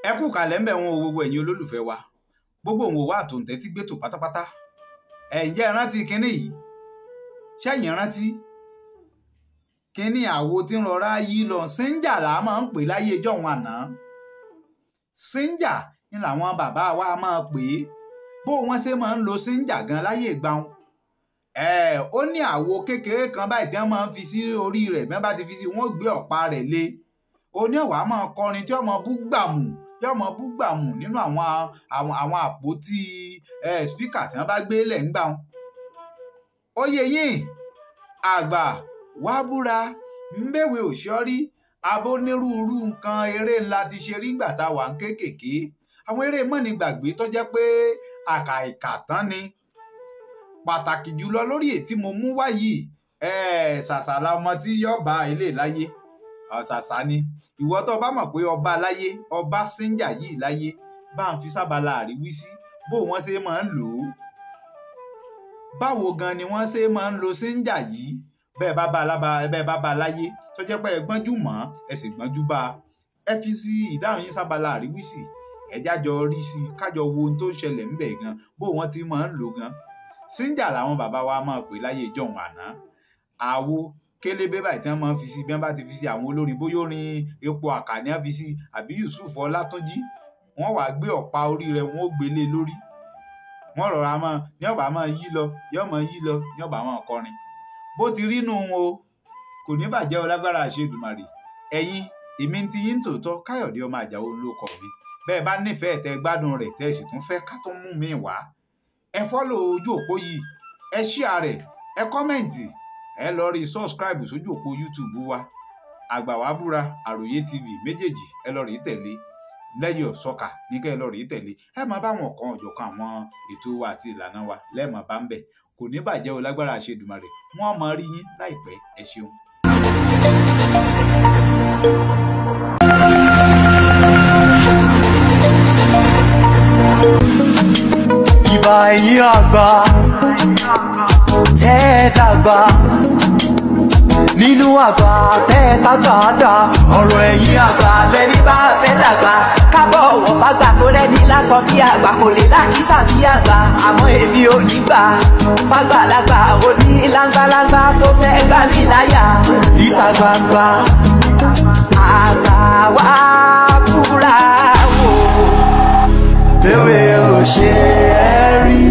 Ẹ kú kalẹ̀ ń bẹ̀ wọn o, gbogbo ẹ̀yin olólùfẹ́ wa, gbogbo òun wà tó ń tẹ́tí gbẹ́tò pátápátá. Ẹ̀ ǹjẹ́ ẹ rántí kinní yìí? Ṣẹ́yìn rántí kinní àwo tí ń rọra yí lọ? Síńjà là á máa ń pè láyé ìjọ́un àná. Síńjà ni làwọn bàbá wa máa pè é. Bó wọ́n ṣe máa ń lo síńjà gan láyé ìgbà wọn. Ó ní àwo kékeré kan báyìí tí wọ́n máa ń fi sí orí rẹ̀. Bí wọ́n bá ti fi sí, wọ́n gbé ọ̀pá rẹ̀ lé. Oní ọ̀wá máa kọrin tí ọmọ bú gbàmù, yóò mọ bú gbàmù nínú àwọn àpótí spíkà tí wọ́n bá gbé lẹ̀ ń gbà wọn. Ó yẹ yín, àgbà wá búra ń bèwé òṣọ́rí abónírúurú nǹkan eré ńlá ti ṣe rí ńgbà tá a wà ń kéékèèké. Àwọn eré mọ́ni gbàgbé tó jẹ́ pé àkàìkà tán ni. Pàtàkì jùlọ lórí ètí mo mú wá yìí, ṣàṣà la ọmọ tí yóò bá ilé láyé, ṣàṣà ni. Ìwọ tó bá mọ̀ pé ọba láyé, ọba síńjà yìí láyé, bá ń fi sábàlá àríwísí bó wọ́n ṣe máa ń lò ó. Báwo gan ni wọ́n ṣe máa ń lo síńjà yìí? Bẹ́ẹ̀ bá bá alába, bẹ́ẹ̀ bá bá a láyé tó jẹ́ pé ẹ gbọ́njú mọ́, ẹ sì gbọ́njú bá a. Ẹ fi sí ìdáhùn yín sábàlá àríwísí, ẹ jájọ rí sí i, kájọ wo ohun tó ń ṣẹlẹ̀ ńbẹ̀ gan, bó wọ́n ti máa ń lò gan. Síńjà làwọn bàbá wa máa pè láyé ìjọ́un àná. Àwo kélébé báyìí tí wọ́n máa ń fi sí, bí wọ́n bá ti fi sí àwọn olórin, bóyá orin epo àkàní wọ́n fi sí àbí Yusuf Ọlátúnjí, wọ́n wàá gbé ọ̀pá orí rẹ̀, wọ́n ó gbélé lórí. Wọ́n rọra máa ní ọ̀bà máa yí lọ, yọ́ máa yí lọ, ní ọ̀bà máa kọrin. Bó ti rí nù o, kò ní bàjẹ́ o lágbára àṣẹ Èdùmàrè. Ẹ̀yin èmi ti yín tòótọ́, Káyọ̀dé ọmọ Àjàó ló kọ mi. Bẹ́ẹ̀ bá nífẹ̀ẹ́ tẹ́ gbádùn rẹ̀, tẹ́ sì tún fẹ́ ká tó mú mi wá, ẹ fọ́lò ojú òpó yìí, ẹ ṣíà rẹ̀, ẹ kọ́mẹ̀ǹtì, ẹ lọ rí subscribe sójú òpó YouTube wa, Àgbàwábúra Àròyé TV méjèèjì, ẹ lọ rí tẹ̀lé lẹ́yìn ọ̀sọ́kà ní kẹ́ ẹ lọ rí tẹ̀lé. Ẹ máa bá wọn kan ọ̀jọ̀kan àwọn ètò wa àti ìlànà wa lẹ́ẹ̀mọ̀ bá ń bẹ̀. Kò ní bàjẹ́ o lágbára àṣẹ Èdùmàrè. Wọ́n máa rí yín láìpẹ́. Ẹ ṣeun. Ìbà ẹ̀yin àgbà tẹ́ ẹ dàgbà nínú àgbà tẹ́ ẹ tágbà dà, ọ̀rọ̀ ẹ̀yin àgbà lẹ́ni bá fẹ́ dàgbà kábọ̀ ọ̀wọ̀ fàgbà tó rẹ́ni lásán bí àgbà kò lè lákìsà bí àgbà, àmọ́ èmi ò ní gbà fàgbàlagbà òní láńgbàláńgbà tó fẹ́ gbà mí láyà ìta gbangba. Àgbà wá búra wò bẹ́ẹ̀ ò ṣe é rí.